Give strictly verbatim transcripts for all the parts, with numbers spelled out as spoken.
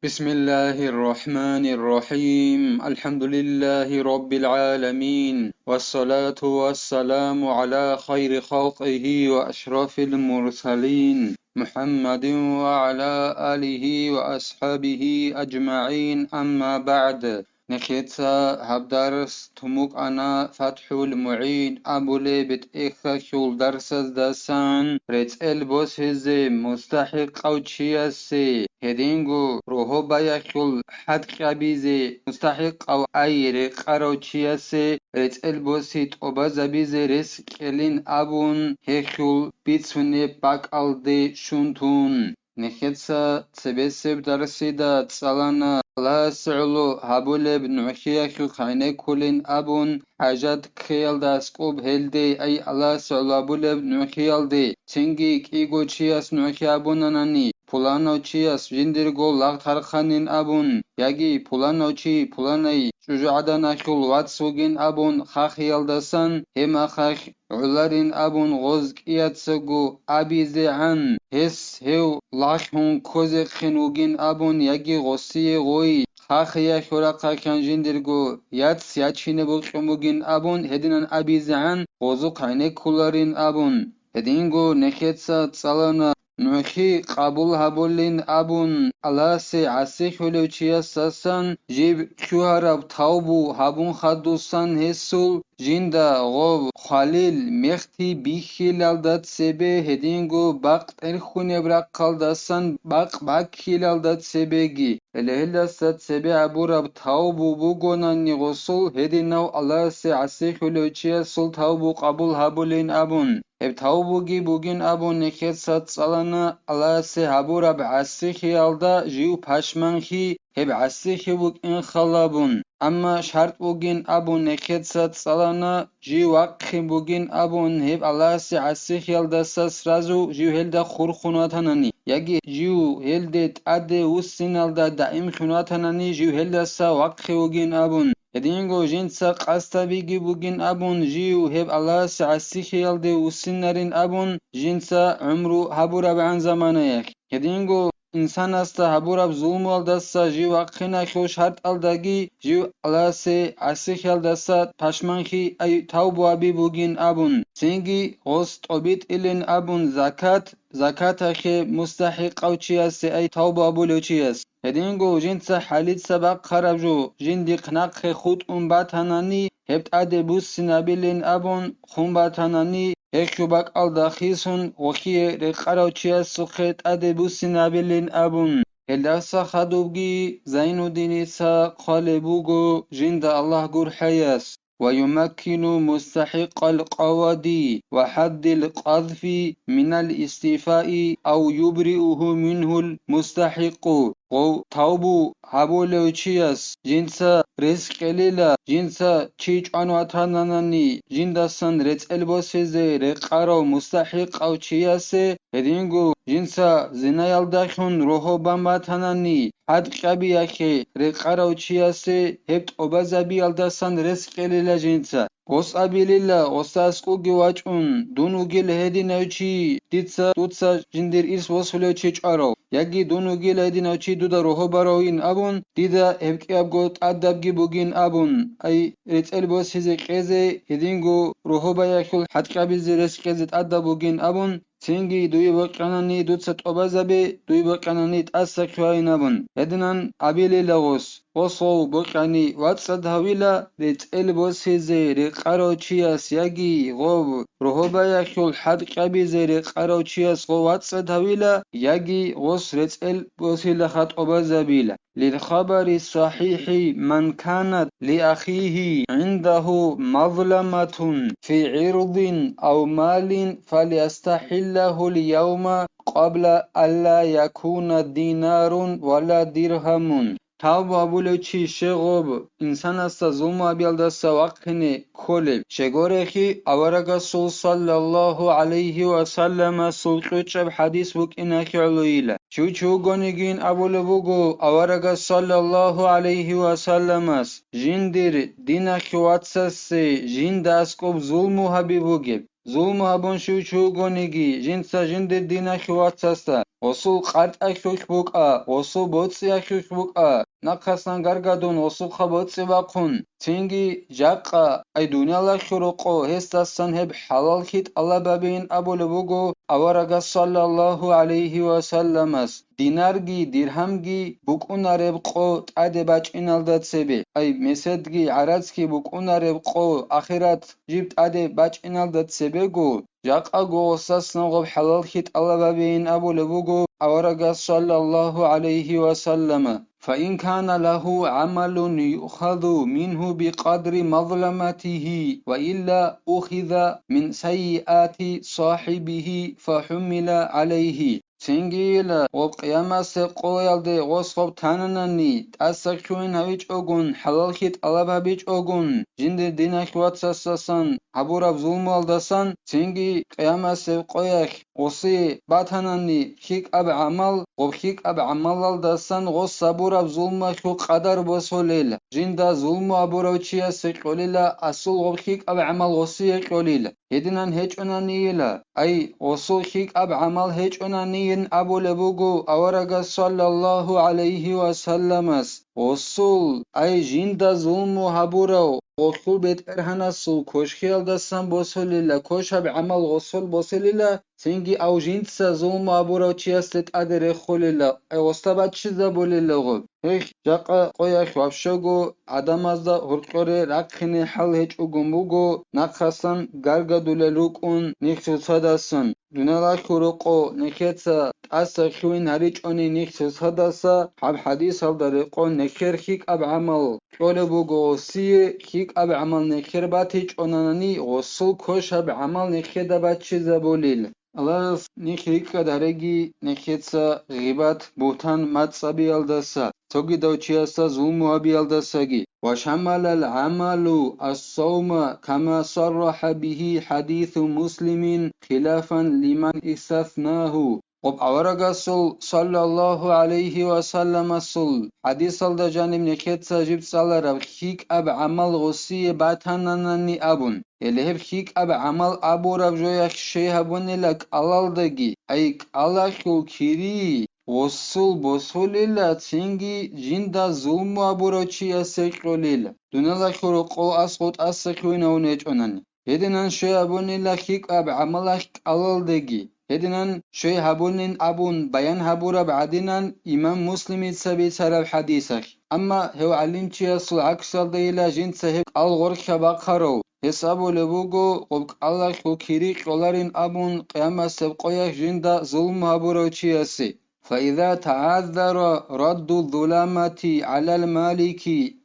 بسم الله الرحمن الرحيم. الحمد لله رب العالمين. والصلاة والسلام على خير خلقه وأشرف المرسلين محمد وعلى آله وأصحابه أجمعين. أما بعد. Нехеца гьаб дарс тумукъана ФатхӀул МугӀин абулеб тӀехьалъул дарсаздасан рецӀел босизе мустахӀикъав чиясе, гьединго рогьобаялъул хӀакъ гьабизе мустахӀикъав ай рекъарав чиясе рецӀел боси тӀобазабизе рес кьелин абун гьелъул бицунеб бакӀалде щун тун. Нехеца цебесеб дарсида цӀалана Аллагьас гӀоло гьабулеб нугӀлъиялъул гӀенеккулин абун, хӀажат ккеялда аскӀоб гьелде, ай Аллагьас гӀоло гьабулеб нугӀлъиялде, цинги кӀиго чияс нугӀлъи абунанани, пуланав чияс жиндирго лагъ тархъанин абун, яги пуланав чи пуланай чӀужугӀаданалъул вац вугин абун хахиялдасан, гьеб мехалъ гӀоларин абун гъоз кӀияцаго абизегӀан, гьес гьев лагълъун ккозехъин вугин абун, яги гъосие гъой хахиялъул рахъалъан жиндирго яц ячине бокьун бугин абун, гьединан абизегӀан гъозухъ гӀенеккуларин абун. Гьединго нехеца цӀалана нугӀлъи къабул гьабулин абун, Аллагьасе гӀасихьулев чиясасан жиб лъугьараб тавбу гьабун хадусан гьесул жинда гъоб хвалил мехти бихьилалда цебе гьединго бакъ тӀерхьунеб рахъалдасан бакъ баккилалда цебеги, гьеле гьелдаса цебе гьабураб тавбу бугонани гъосул гьединав Аллагьасе гӀасихьулев чиясул тавбу къабул гьабулин абун. Гьеб тавбуги бугин абун нехеца цӀалана Аллагьасе гьабураб гӀасихьиялда жив пашманлъи, гьеб гӀасихьи букӀин халабун. Амма шартӀ бугин абун нехеца цӀалана жив вахъин бугин абун гьеб Аллагьасе гӀасихьиялдаса сразу жив гьелда хурхун ватанани, яги жив гьелде тӀаде вуссиналда даимлъун ватанани жив гьелдаса вахъи вугин абун. Гьединго жинца къасд гьабиги бугин абун жив гьеб Аллагьасе гӀасихьиялде вуссинарин абун жинца гӀумру гьабурабгӀан заманаялъ. Гьединго инсанасда гьабураб зулмуялдаса жив вахъиналъул шартӀалдаги жив Аллагьасе гӀасихьиялдаса пашманлъи, ай тавбу гьаби бугин абун, цинги гъос тӀобитӀилин абун закат, закаталъе мустахӀикъав чиясе, ай тавбу гьабулев чияс. Гьединго жинца хӀалица бахъараб жо жиндихъ нахъе хутӀун батанани, гьеб тӀаде буссинабилин абун хун батанани, гьелъул бакӀалда хисун гъолъие рекъарав чиясухъе тӀаде буссинабилин абун. Гьелдаса хадубги Зайнуддиница хъвалеб буго жинда Аллагь гурхӀаяс: ويمكن مستحق القواد وحد القذف من الاستيفاء أو يبرئه منه المستحق. Гъов тавбу гьабулев чияс жинца рес кьелила, жинца чи чӀван ватананани, жиндасан рецӀел босизе рекъарав мустахӀикъав чиясе, гьединго жинца зинаялдалъун рогьо бан батанани, хӀакъ гьабиялъе рекъарав чиясе гьеб тӀобазабиялдасан рес кьелила жинца. Гъос абилила, гъосда аскӀовги вачӀун, дун вугила гьединав чи, дица, дуца жиндир ирс босулев чи чӀварав, яги дун вугила гьединав чи дуда рогьо баравин абун, дида гьеб кӀиябго тӀадабги бугин абун, ай рецӀел босизе кьезе, гьединго рогьобаялъул хӀакъ гьабизе рес кьезе тӀадаб бугин абун, цинги дуе бокьанани дуца тӀобазабе, дуе бокьанани тӀаса кквайин абун, гьединан абилила гъос. Гъос гъов бокьани вацӀцӀад гьавила, рецӀел босизе рекъарав чияс яги гъов рогьобаялъул хӀакъ гьабизе рекъарав чияс гъов вацӀцӀад гьавила, яги гъос рецӀел босилаха тӀобазабила. للخبر الصحيح من كانت لأخيه عنده مظلمة في عرض أو مال فليستحله اليوم قبل ألا يكون دينار ولا درهم. Тавба гьабулев чи щегъуб инсанасда зулму гьабиялдаса вахъине кколеб. Щегорехи, аварагасул саллаллагьу гӀалайгьи ва салламасул кьучӀаб хӀадис букӀинахи гӀолойила. Чи вугонигин абулеб буго аварагас саллаллагьу гӀалайгьи ва салламас, жиндир диналъул вацасде жинда аскӀоб зулму гьаби бугеб. Зулму гьабун щив чи вугониги, жинца жиндир диналъул вацасда гъосул къартӀахьулъ букӀа, гъосул боцӀиялъулъ букӀа, нахъасан гаргадун гъосухъа боцӀи бахъун, цинги жакъа, ай дунияла хьурукъо гьесдасан гьеб хӀалаллъи тӀалаб гьабейин абулеб буго аварагас саллаллагьу гӀалайгьи ва салламас, динарги диргьамги букӀунареб къо тӀаде бачӀиналда цебе, ай меседги гӀарацги букӀунареб къо ахират жиб тӀаде бачӀиналда цебего, жакъаго гъосасан гъоб хӀалаллъи тӀалаб гьабейин абулеб буго аварагас саллаллагьу гӀалайгьи ва саллама. فإن كان له عمل يؤخذ منه بقدر مظلمته وإلا أخذ من سيئات صاحبه فحمل عليه. Цинги ила, гъоб къиямасеб къоялде гъос гъоб тананани, тӀасалъугьин гьавичӀогун, хӀалаллъи тӀалаб гьабичӀогун, жиндир диналъ вацасдасан гьабураб зулмуялдасан, цинги къиямасеб къоялъ гъосие батанани, хьикӀаб гӀамал, гъоб хьикӀаб гӀамалалдасан гъос гьабураб зулмуялъул къадар босулел, жинда зулму гьабурав чиясе кьолила асул гъоб хьикӀаб гӀамал гъосие кьолил. Гьединан гьечӀонанийила, ай, гъосул хьикӀаб гӀамал гьечӀонанийин абулеб буго аварагас саллаллагьу гӀалайгьи ва салламас, гъосул, ай, жинда зулму гьабурав гъолъул бетӀергьанасул кошхиялдасан босулила, кошаб гӀамал гъосул босулила, цинги ав жинца зулму гьабурав чиясде тӀаде рехулила, ай, гъосда баччизабулила гъоб. Гьелъ жакъа къоялъ вабщого гӀадамазда гьоркьоре рахъине хӀал гьечӀогун буго, нахъасан гаргадулел рукӀун нилъ цоцадасан. Дунияла хьурукъо нехеца тӀаса лъугьин гьаричӀони нилъ цоцадаса, гьаб хӀадисалда рекъон нехер хьикӀаб гӀамал кьолеб буго гъосие, хьикӀаб гӀамал нехер батичӀонанани гъосул кошаб гӀамал нехеда баччизабулил. Аллагьас нилъ рикӀкӀад гьареги, нехеца гъибат, бугьтан, мацӀабиялдаса, цогидав чиясда зулму гьабиялдасаги. وشمل العمل الصوم كما صرح به حديث مسلم خلافا لمن استثناه. Гъоб аварагасул, саллаллагьу гӀалайгьи ва салламасул, хӀадисалда жаниб нехеца жиб цӀалараб хьикӀаб гӀамал гъосие батананани абун. Гьеле гьеб хьикӀаб гӀамал абураб жоялъ щей гьабунила кӀалалдаги, ай кӀалалъул кири, гъосул босулила, цинги жинда зулму абурав чиясе кьолила, дунияла хьурукъо асгъу тӀаса лъугьинавун гьечӀонани. Гьединан щей гьабунила хьикӀаб гӀамалалъ кӀалалдаги, гьединан щей гьабунин абун баян гьабураб гӀадинан имам Муслимица бицараб хӀадисалъ. Амма гьев гӀалимчиясул гӀаксалдайила жинца гьеб кӀал гъоркьа бахъарав. Гьес абулеб буго, гъоб кӀалалъул кири кьоларин абун къиямасеб къоялъ жинда зулму гьабурав чиясе. فإذا تعذر رد الظلامة على المالك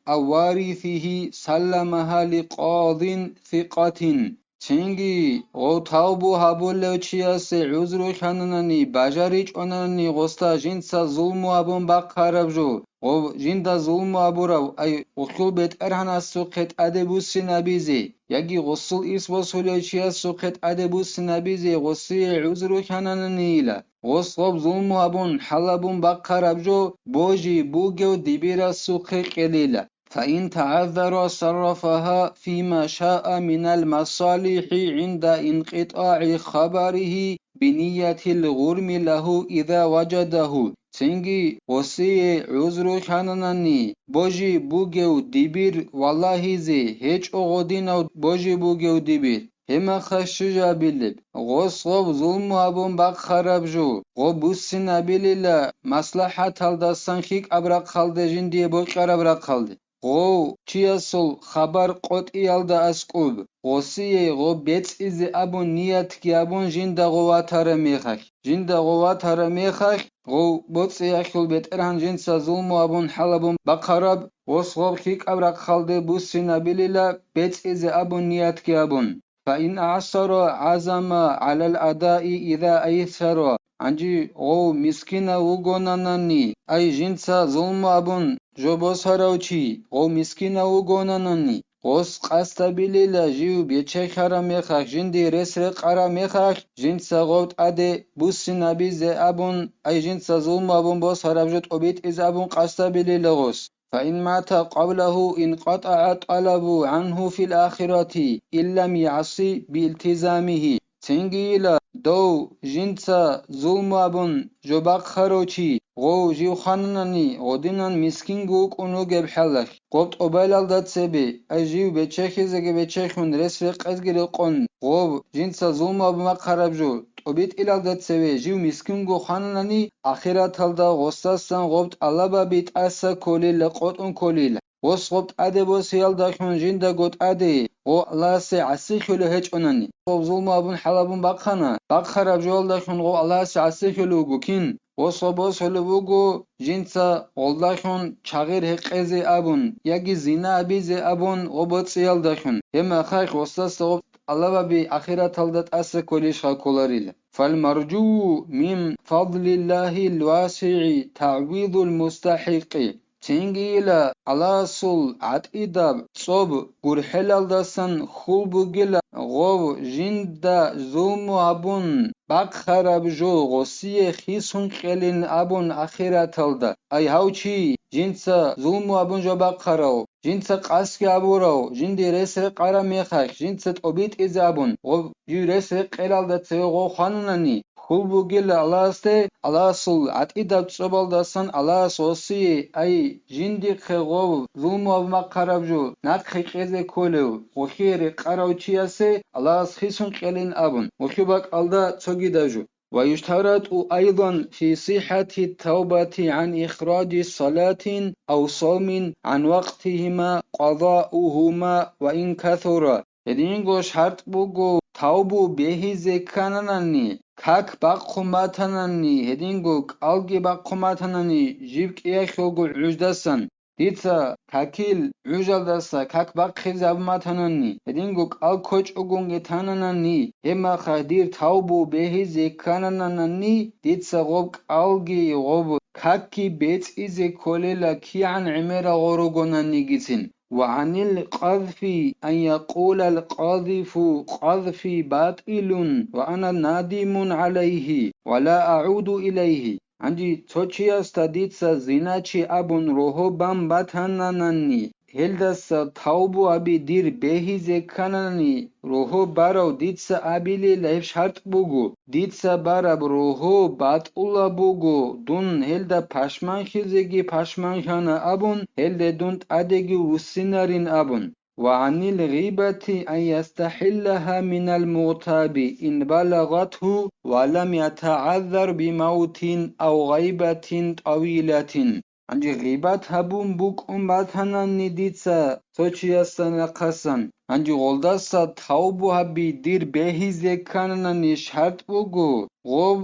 أو وارثه سلمها لقاض ثقة. Цинги, гъов тавбу гьабулев чиясе гӀузру хьананани, бажаричӀонанани гъосда жинца зулму гьабун бахъараб жо, гъов жинда зулму гьабурав, ай, гъолъул бетӀергьанасухъе тӀаде буссинабизе, яги гъосул ис босулев чиясухъе тӀаде буссинабизе гъосие гӀузру хьанананийила. Гъос гъоб зулму гьабун, хӀалабун бахъараб жо божи бугев дибирасухъе кьелила. فإن تعذر صرفها فيما شاء من المصالح عند انقطاع خبره بنية الغرم له إذا وجده. Цинги гъосие гӀузру хьананани, божи бугев дибир валагьизе гьечӀо гъодинав божи бугев дибир. Гьебмехалъ щиб жо гьабилеб? Гъос гъоб зулму гьабун бахъараб жо, гъоб буссинабилила маслахӀаталдасан хьикӀаб рахъалде жиндие бокьараб рахъалде. Гъов чиясул хабар къотӀиялда аскӀуб, гъосие гъоб бецӀизе абун ниятги абун жинда гъов ватараб мехалъ, жинда гъов ватараб мехалъ, гъов боцӀиялъул бетӀергьан жинца зулму абун хӀалабун бахъараб, гъос гъоб хьикӀаб рахъалде буссинабилила бецӀизе абун ниятги абун. فإن أعسر عزم على الأداء إذا أيسر. Гьанже гъов мискинав вугонанани, ай жинца зулму абун жо босарав чи, гъов мискинав вугонанани, гъос къасдабилила жив бечелъараб мехалъ, жиндие рес рекъараб мехалъ, жинца гъов тӀаде буссинабизе абун, ай жинца зулму абун босараб жо тӀобитӀизе абун къасдабилила гъос. فإن مات قبله انقطع الطلب عنه في الآخرة إن لم يعص بالتزامه. Цинги йила, дов жинца зулму абун жо бахъарав чи, гъов жив хвананани, гъодинан мискинго вукӀун вугеб хӀалалъ, гъоб тӀобайлалда цебе, ай жив бечехизеги бечехун, рес-рекъезги рекъон, гъов жинца зулму абун бахъараб жо тӀобитӀилалда цеве жив мискинго хвананани, ахираталда гъосасан гъоб тӀалабаби тӀаса кколила, къотӀун кколила. Гъос гъоб тӀаде босиялдалъун жиндаго тӀаде гъо Аллагьасе гӀасихьулев гьечӀонани, гъоб зулму абун хӀалабун бахъана, бахъараб жоялдалъун гъо Аллагьасе гӀасихьулев вуго кин? Гъос гъо босулев вуго жинца гъолдалъун чагъир гьекъезе абун яги зина абизе абун гъо боцӀиялдалъун, гьеб мехалъ гъосаса гъоб тӀалабаби ахираталда тӀаса кколищха кколарила. فالمرجو من فضل الله الواسع تعويض المستحق. Цинги ила Аллагьасул гӀатӀидаб цӀоб гурхӀелалдасан хьул бугила гъов жинда зулму абун бахъараб жо гъосие хисун кьелин абун ахираталда. Ай гьав чи, жинца зулму абун жо бахъарав, жинца къасги абурав, жинди рес рекъараб мехалъ, жинца тӀобитӀизе абун, гъов жив рес рекъелалда цеве гъов хванунани, хьул бугила Аллагьасде, Аллагьасул гӀатӀидаб цӀобалдасан Аллагьас гъосие, ай, жиндихъе гъов зулму абун бахъараб жо нахъе кьезе кколев, гъолъие рекъарав чиясе Аллагьас хисун кьелин абун, гъолъул бакӀалда цогидаб жо. ويشترط أيضا في صحة التوبة عن إخراج صلاة أو صوم عن وقتهما قضاؤهما وإن كثر. Гьединго шартӀ буго, тавбу бегьизе ккананани, как бахъун батанани, гьединго кӀалги бахъун батанани, жиб кӀиялъулго гӀуждасан. Дица какил гӀужалдаса как бахъизе абун батанани, гьединго кӀал кочӀогонги тананани, гьеб мехалъ дир тавбу бегьизе ккананани, дица гъоб кӀалги гъоб какги бецӀизе кколела кигӀан гӀемерал гъо ругонанигицин. وعن القذف أن يقول القاذف: قذفي باطل وأنا نادم عليه ولا أعود إليه. Гьанже цо чиясда дица зиначи абун рогьо бан батананани, гьелдаса тавбу аби дир бегьизе ккананани, рогьо барав дица абилила гьеб шартӀ буго, дица бараб рогьо батӀулаб буго, дун гьелда пашманхизеги пашманхана абун, гьелде дун тӀадеги вуссинарин абун. وعن الغيبة أن يستحلها من المغتاب إن بلغته ولم يتعذر بموت أو غيبة طويلة. Гьанже гъибат гьабун букӀун батанани дица цо чиясда нахъасан, гьанже гъолдаса тавбу гьаби дир бегьизе ккананани шартӀ буго, гъоб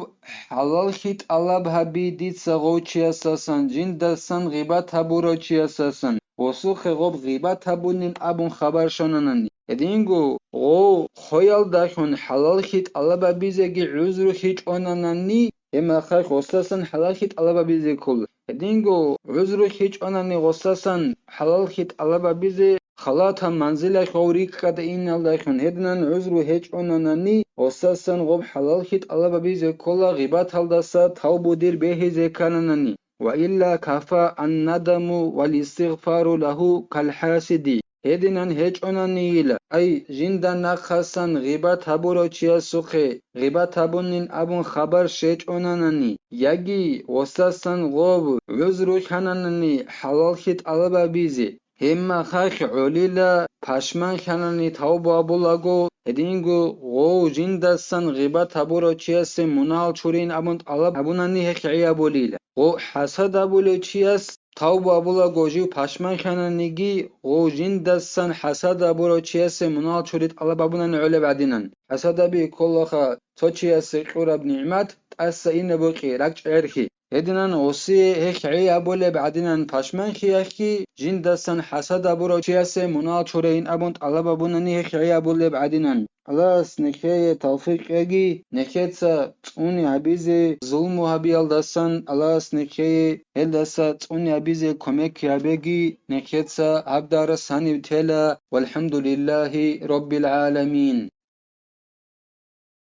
хӀалаллъи тӀалаб гьаби дица гъов чиясасан, жиндасан гъибат гьабурав чиясасан, гъосухъе гъоб гъибат гьабунин абун хабар щвананани. Гьединго гъов хвеялдалъун хӀалаллъи тӀалаб гьабизеги гӀузру гьечӀонанани, гьеб мехалъ гъосасан хӀалаллъи тӀалаб гьабизе ккола. Гьединго гӀузру гьечӀонани гъосасан хӀалаллъи тӀалаб гьабизе халатаб манзилалъ гъов рикӀкӀад иналдалъун, гьединан гӀузру гьечӀонанани гъосасан гъоб хӀалаллъи тӀалаб гьабизе ккола гъибаталдаса тавбу дир бегьизе ккананани. وإلا كفى الندم والاستغفار له كالحاسد. Гьединан гьечӀонанийила, ай, жинда нахъасан гъибат гьабурав чиясухъе гъибат гьабунин абун хабар щвечӀонанани, яги гъосасан гъоб гӀузру лъананани хӀалаллъи тӀалаб гьабизе, гьеб мехалъ гӀолила пашманлъанани тавбу гьабулаго, гьединго гъов жиндасан гъибат гьабурав чиясе мунагьал чурин абун тӀалаб гьабунани гьехъ гӀи гьабулила. Гъов хӀасад гьабулев чияс тавбу гьабулаго жив пашманлъананиги, гъов жиндасан хӀасад гьабурав чиясе мунагьал чури тӀалаб гьабунани гӀолеб гӀадинан. ХӀасад гьаби кколаха цо чиясе кьураб нигӀмат тӀаса инаб букӀи, ракӀчӀ гӀерхьи. Гьединан гъосие гьехъ гӀи гьабулеб гӀадинан пашманлъиялъги, жиндасан хӀасад гьабурав чиясе мунагьал чурейин абун тӀалаб гьабунани гьехъ гӀи гьабулеб гӀадинан. Аллагьас нехее тавфикъ кьеги, нехеца цӀуни гьабизе, зулму гьабиялдасан Аллагьас нехее гьелдаса цӀуни гьабизе кумек гьабеги, нехеца гьаб дарас гьаниб тела. ВалхӀамдулиллагьи раббил гӀаламин.